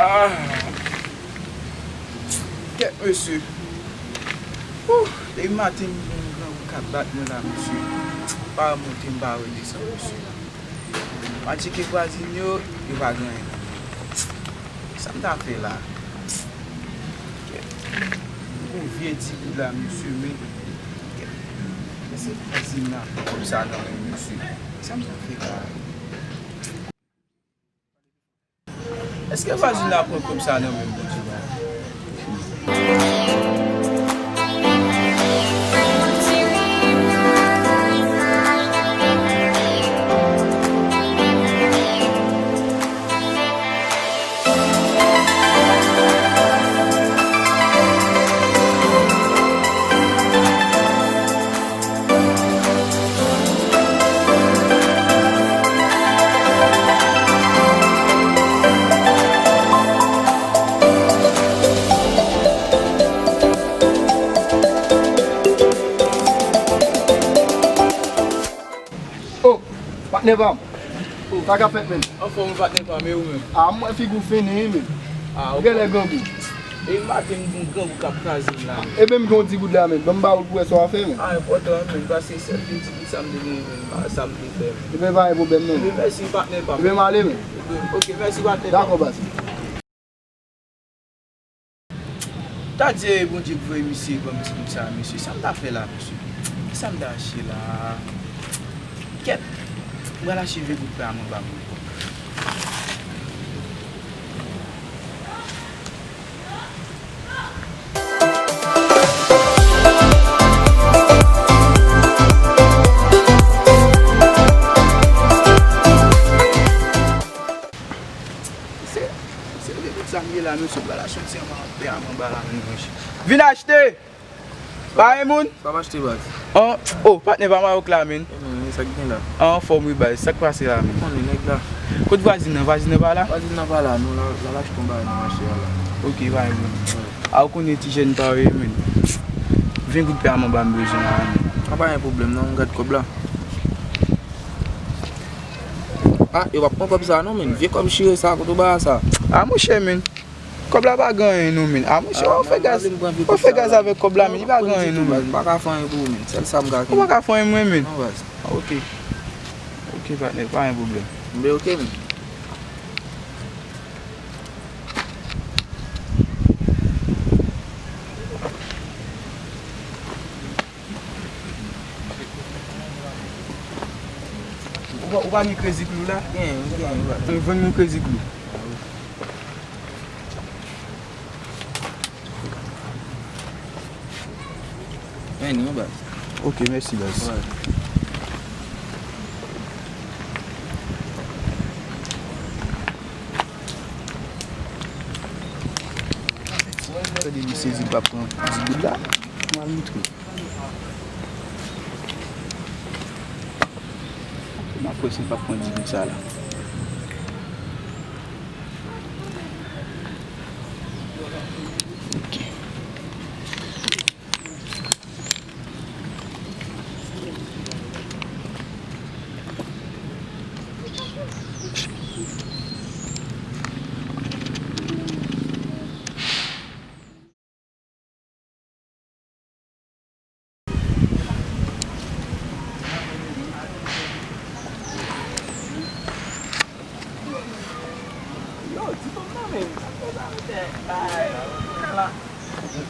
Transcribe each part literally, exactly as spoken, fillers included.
Ah. Kèt, mesye. Ouh, depi maten, m gen yon grangou k ap bat mwen la, mesye. Pa monte, m pa redesann, mesye. M al tcheke vwazin yo, yo pa gen anyen. Sa m ta fè la? Kèt. M gon vye ti goud la, mesye, men. Kèt. Men se vwazin la pran kòb sa nan men, mesye. Sa m ta fè la? Èske vwazin la pran kòb sa nan men m, Bondye ba? Oh, patnè pa m. Sa k ap fèt, menn? Anfòm, patnè pa m, e ou menm? Ah, m wè figi w fini, wi, menn. Ah, ou genlè grangou. E maten m gon grangou k ap kraze m la, menn. Ebyen, m gen yon di goud la, menn. Ban m ba ou pou wè sa w a fè, menn. Ah, enpòtan, menn, paske sèl de di goud sa m te genyen, menn. Ah, sa m te fè, menn. Ebyen, pa gen pwoblèm, non. Ebyen, mèsi, patnè pa m. Ebyen, m ale, menn. Ebyen, ok, mèsi, patnè pa m. Dakò, baz. Ta di e Bondye k voye misye ban m ti goud sa a, mesye. Sa m ta fè la, mesye? Kisa m ta achte la? Kèt! M pral achte vye goud pa m anba mwen. Se, se vre tout sa m ye la, mesye, m pral achte yon ti anba, anba la, menn, monchè. Vin achte! Pa gen moun? Sa m achte, baz. An, oh, patnè pa Mawòk la, menn. E, menn, sa k gen la? Anfòm, wi, baz. Sa k pase la, menn? Konnen nèg la. Kot vwazin nan? Vwazin nan pa la? Vwazin nan pa la, non, l al achte yon bagay nan mache a la. Ok, pa gen moun. Wi. A, ou konnen ti jèn pa w ye, menn. Ven goud pa m anba m bezwen la, menn. A, pa gen pwoblèm, non, m gad kòb la. Ah, yo p ap pran kòb sa non, menn. Vye kòb chire sa, kote w ba sa? Ah, monchè, menn. Kòb la pa gen anyen non, menn. Ah, monchè, w ap fè gaz, w ap fè gaz avèk kòb la, menn. Li pa gen anyen non, menn. M pa ka fè anyen pou ou, menn. Sèl sa m ka kenbe. Ou pa ka fè anyen mwen, menn. Non, baz. Ok. Ok, patnè, pa gen pwoblèm. Enben, ok, menn. Ou pa, ou pa gen kredi klou la? Gen, gen, wi. Vann mwen kredi klou. Men li, baz. Ok, mèsi, baz. Wi. Tande, misye di l pa pran di goud la. M al moutre. M ap wè si l pa pran di goud sa la. Ok. Yo, di fanm nan menm, sa fè sa, mesye. Ay, la.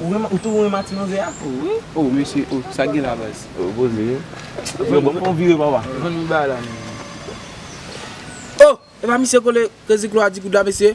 Ou renmen, ou tou renmen ti manzè a? Wi. Oh, mesye, oh, sa gen la, baz? Oh, poze, wi. Frè, ban m fè yon vire, papa. Vann m ba la, menm. Oh, e pa misye kole kredi klou a di goud la, mesye?